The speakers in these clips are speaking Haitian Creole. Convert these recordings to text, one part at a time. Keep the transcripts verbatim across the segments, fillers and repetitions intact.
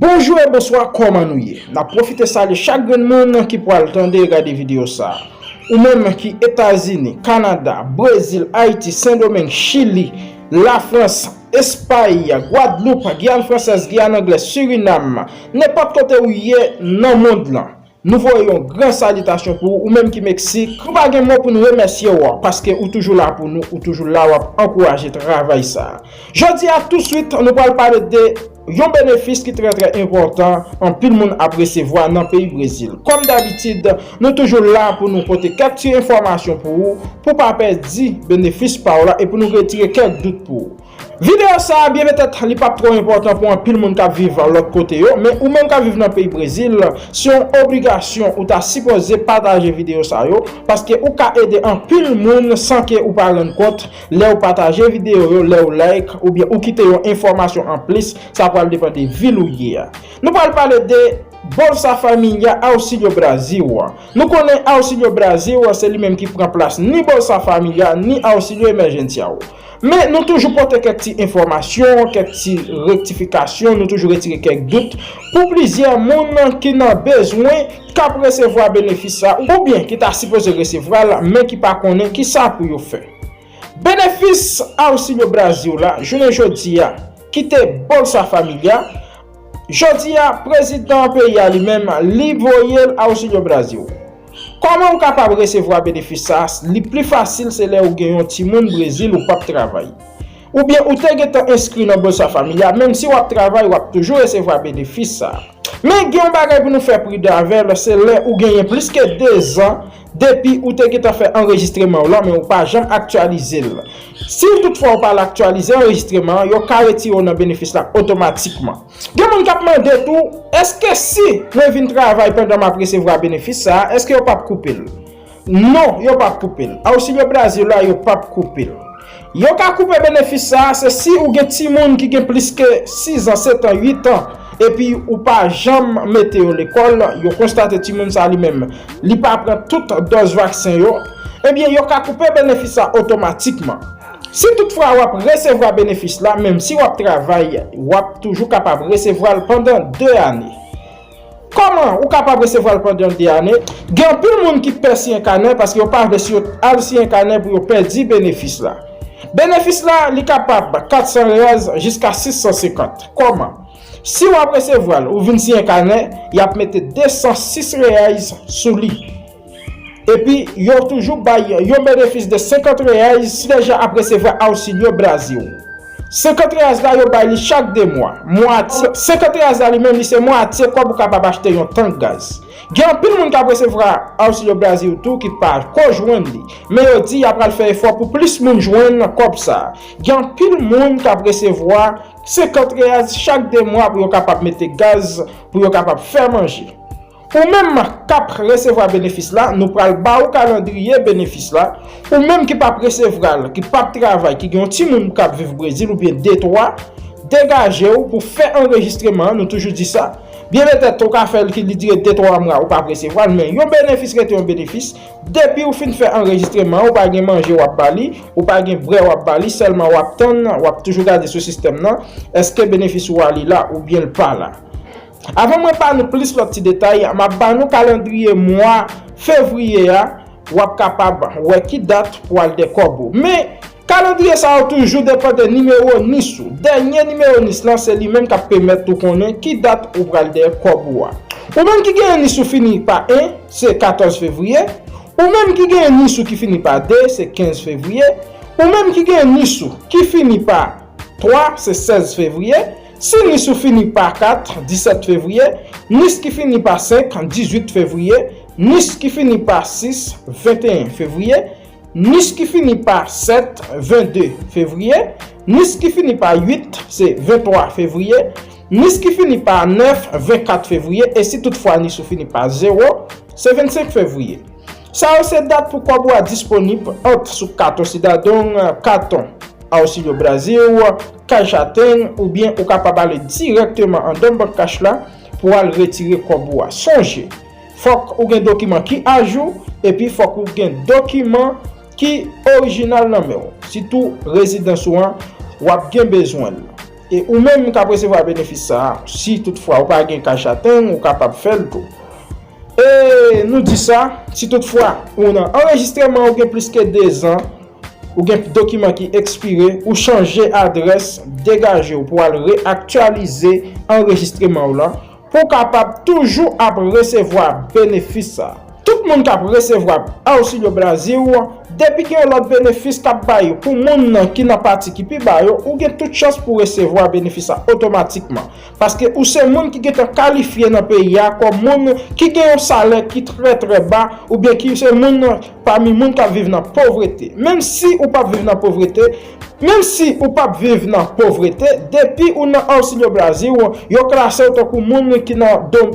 Bonjou e bonswa, kòman nou ye? N ap pwofite salye chak grenn moun ki pral tande e gade videyo sa a. Ou menm ki Etazini, Kanada, Brezil, Ayiti, Sendomeng, Chili, Lafrans, Espay, Gwadloup, Giyàn Fransèz, Giyàn Anglè, Sirinam, nenpòt kote ou ye nan mond lan. Nou voye yon gran salitasyon pou ou, ou menm ki Meksik. Nou pa gen mo pou nou remèsye w, paske ou toujou la pou nou, ou toujou la, w ap ankouraje travay sa a. Jodi a, touswit, nou pral pale de yon benefis ki trè, trè enpòtan, anpil moun ap resevwa nan peyi Brezil. Kòm dabitid, nou toujou la pou nou pote kèk ti enfòmasyon pou ou, pou pa pèdi benefis pa w la, e pou nou retire kèk dout pou ou. Videyo sa a, byen petèt, li p ap twò enpòtan pou anpil moun k ap viv lòt kote yo, men ou menm k ap viv nan peyi Brezil, se yon obligasyon ou ta sipoze pataje videyo sa yo, paske ou ka ede anpil moun san ke ou pa rann kont, lè ou pataje videyo yo, lè ou like, oubyen ou kite yon enfòmasyon anplis, sa pral depann de vil ou ye a. Nou pral pale de Bolsa Família Auxílio Brasil. Nou konnen Auxílio Brasil, se li menm ki pran plas ni Bolsa Família, ni Auxílio Emergencial. Men nou toujou pote kèk ti enfòmasyon, kèk ti rektifikasyon, nou toujou retire kèk dout pou plizyè moun ki nan bezwen, k ap resevwa benefis sa, oubyen ki ta sipoze resevwa l, men ki pa konnen kisa pou yo fè. Benefis Auxílio Brasil la, jounen jodi a, ki te Bolsa Família, jodi a, prezidan peyi a li menm, li voye l Auxílio Brasil. Kòman ou kapab resevwa benefis sa a? Li pli fasil se lè ou gen yon timoun Brezil ou p ap travay. Oubyen ou te gentan enskri nan Bolsa Família, menm si w ap travay, w ap toujou resevwa benefis sa a. Men gen yon bagay pou nou fè pridan avè l, se lè ou genyen plis ke dezan depi ou te gentan fè anrejistreman w lan, men ou pa janm aktyalize l. Si toutfwa ou pa al aktyalize anrejistreman an, yo ka retire w nan benefis la otomatikman. Gen moun k ap mande tou, èske si mwen vin travay pandan m ap resevwa benefis sa a, èske yo p ap koupe l? Non, yo p ap koupe l. Auxílio Brasil la, yo p ap koupe l. Yo ka koupe benefis sa a, se si ou gen timoun ki gen plis ke sis an, sèt an, uit an, epi ou pa janm mete yo lekòl, yo konstate timoun sa a li menm, li pa pran tout dòz vaksen yo, ebyen, yo ka koupe benefis sa a otomatikman. Si toutfwa w ap resevwa benefis la, menm si w ap travay, w ap toujou kapab resevwa l pandan de ane. Kòman ou kapab resevwa l pandan de ane? Gen anpil moun ki pè siyen kanè paske yo pa vle si yo al siyen kanè pou yo pèdi benefis la. Benefis la, li kapab kat san reais jiska sis san senkant. Kòman? Si w ap resevwa l, ou vin siyen kanè, y ap mete de san sis reais sou li. Epi, yo toujou bay yon benefis de senkant reais si deja ap resevwa Auxílio Brasil. Senkant reais la, yo bay li chak de mwa. Mwatye, senkant reais la li menm, li se mwatye kòb ou kapab achte yon tank gaz. Gen anpil moun k ap resevwa Auxílio Brasil tou ki pa ko jwenn li. Men yo di y ap pral fè efò pou plis moun jwenn kòb sa a. Gen anpil moun k ap resevwa senkant reais chak de mwa pou yo kapab mete gaz, pou yo kapab fè manje. Ou menm k ap resevwa benefis la, nou pral ba ou kalandriye benefis la. Ou menm ki p ap resevwa l, ki p ap travay, ki gen yon timoun k ap viv Brezil oubyen de twa, degaje w pou fè anrejistreman an, nou toujou di sa. Byen petèt, ou ka fè l ki li dire de twa mwa, ou p ap resevwa l, men yon benefis rete yon benefis. Depi ou fin fè anrejistreman an, ou pa gen manje w ap ba li, ou pa gen bwè w ap ba li, sèlman w ap tann, w ap toujou gade sou sistèm nan, èske benefis ou a li la oubyen l pa la. Avan mwen ba nou plis lòt ti detay, m ap ba nou kalandriye mwa fevriye a, w ap kapab wè ki dat pou al dè kòb ou. Men, kalandriye sa yo toujou depann de nimewo nis ou. Dènye nimewo nis lan, se li menm k ap pèmèt ou konnen ki dat ou pral dè kòb ou a. Ou menm ki genyen nis ou fini pa en, se katòz fevriye. Ou menm ki genyen nis ou ki fini pa de, se kenz fevriye. Ou menm ki genyen nis ou ki fini pa twa, se sèz fevriye. Si nis ou fini pa kat, disèt fevriye. Nis ki fini pa senk, dizuit fevriye. Nis ki fini pa sis, venteyen fevriye. Nis ki fini pa sèt, vennde fevriye. Nis ki fini pa uit, se venntwa fevriye. Nis ki fini pa nèf, vennkat fevriye. E si toutfwa nis ou fini pa zewo, se vennsenk fevriye. Sa yo se dat pou kòb ou a disponib ant sou katon Cidadão, katon Auxílio Brasil, Caixa Tem, oubyen ou kapab ale dirèkteman anndan bank Caixa la pou al retire kòb ou a. Sonje, fòk ou gen dokiman ki ajou, epi fòk ou gen dokiman ki orijinal nan men w. Sitou rezidans ou an, w ap gen bezwen l. E ou menm k ap resevwa benefis sa a, si toutfwa ou pa gen kach ateng, ou kapab fè l tou. E nou di sa, si toutfwa ou nan anrejistreman ou gen plis ke dezan, ou gen dokiman ki ekspire, ou chanje adrès, degaje w pou w al reyaktyalize anrejistreman w lan, pou w kapab toujou ap resevwa benefis sa a. Tout moun k ap resevwa Auxílio Brasil, depi gen yon lòt benefis k ap bay pou moun nan ki nan pati ki pi ba yo, ou gen tout chans pou w resevwa benefis sa otomatikman. Paske ou se moun ki gentan kalifye nan peyi a kòm moun ki gen yon salè ki trè, trè ba, oubyen ki se moun pami moun k ap viv nan povrete. Menm si ou p ap viv nan povrete, menm si ou p ap viv nan povrete, depi ou nan Auxílio Brasil, yo klase w tankou moun ki nan dom-,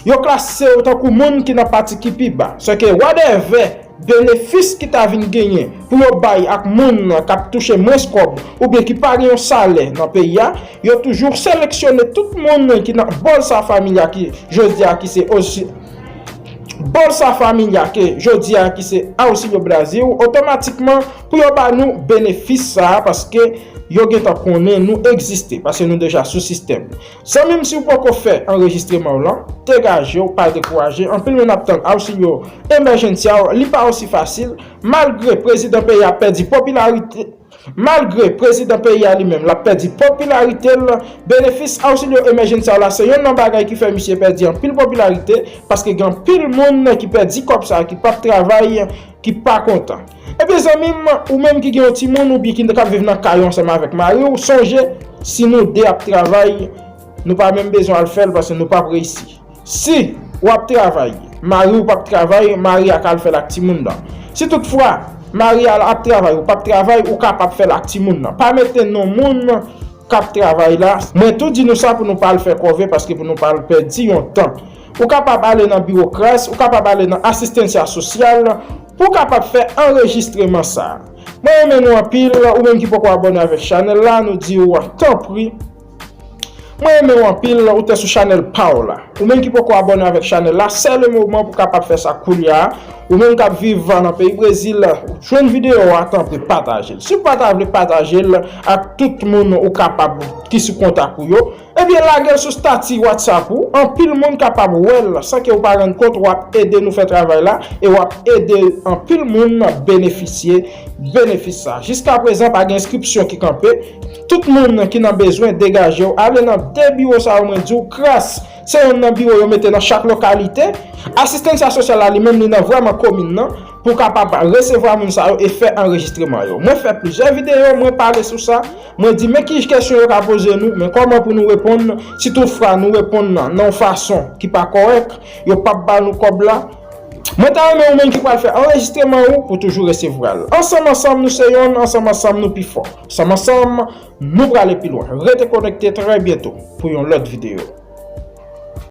yo klase w tankou moun ki nan pati ki pi ba. Sèke whatever benefis ki ta vin genyen pou yo bay ak moun k ap touche mwens kòb oubyen ki pa gen yon salè nan peyi a, yo toujou seleksyone tout moun ki nan Bolsa Família ki jodi a ki se osi Bolsa Família ke jodi a ki se Auxílio Brasil, otomatikman pou yo ba nou benefis sa a, paske yo gentan konnen nou egziste, paske nou deja sou sistèm. Zanmi m, si w poko fè anrejistreman w lan, degaje w, pa dekouraje. Anpil moun ap tann Auxílio Emergencial, li pa osi fasil, malgre prezidan peyi a pèdi popilarite, malgre prezidan peyi a li menm, l ap pèdi popilarite l, benefis Auxílio Emergencial la se yonn nan bagay ki fè misye pèdi anpil popilarite, paske gen anpil moun ki pèdi kòb sa a, ki p ap travay, ki pa kontan. Ebyen, zanmi m, ou menm ki gen yon timoun oubyen ki k ap viv nan kay ou ansanm avèk mari w, sonje, si nou de ap travay, nou pa menm bezwen al fè l paske nou p ap reyisi. Si w ap travay, mari w p ap travay, mari a ka al fè l ak timoun nan. Si toutfwa, mari a ap travay, ou p ap travay, ou kapab fè l ak timoun nan. Pa mete non moun k ap travay la. Mwen tou di nou sa pou nou pa al fè kòve, paske pou nou pa al pèdi yon tan. Ou kapab ale nan biwo kras, ou kapab ale nan asistancia social, pou w kapab fè anrejistreman sa a. Mwen renmen nou anpil, ou menm ki poko abòne avèk chanèl la, nou di w tanpri. Mwen renmen w anpil, ou te sou chanèl pa w la. Ou menm ki poko abòne avèk chanèl la, se le moman pou w kapab fè sa koulye a. Ou menm k ap viv nan peyi Brezil, ou jwenn videyo a, tanpri pataje l. Si w pa ta vle pataje l ak tout moun ou kapab ki sou kontak ou yo, ebyen lage l sou stati WhatsApp ou, anpil moun kapab wè l san ke w pa rann kont, w ap ede nou fè travay la e w ap ede anpil moun benefisye benefis sa. Jiskaprezan pa gen enskripsyon ki kanpe. Tout moun ki nan bezwen, degaje w, ale nan de biwo sa yo mwen di w, kras se yonn nan biwo yo mete nan chak lokalite. Asistancia social la li menm li nan vrèman komin nan pou kapab resevwa moun sa yo e fè anrejistreman yo. Mwen fè plizyè videyo, mwen pale sou sa, mwen di men ki kesyon yo ka poze nou, men kòman pou nou reponn, si toutfwa nou reponn nan, nan yon fason ki pa kòrèk, yo p ap ba nou kòb la. Mwen ta renmen ou menm ki pral fè anrejistreman ou pou toujou resevwa l. Ansanm ansanm nou se yonn, ansanm ansanm nou pi fò. Ansanm ansanm nou prale pi lwen. Rete konekte, trè byento pou yon lòt videyo.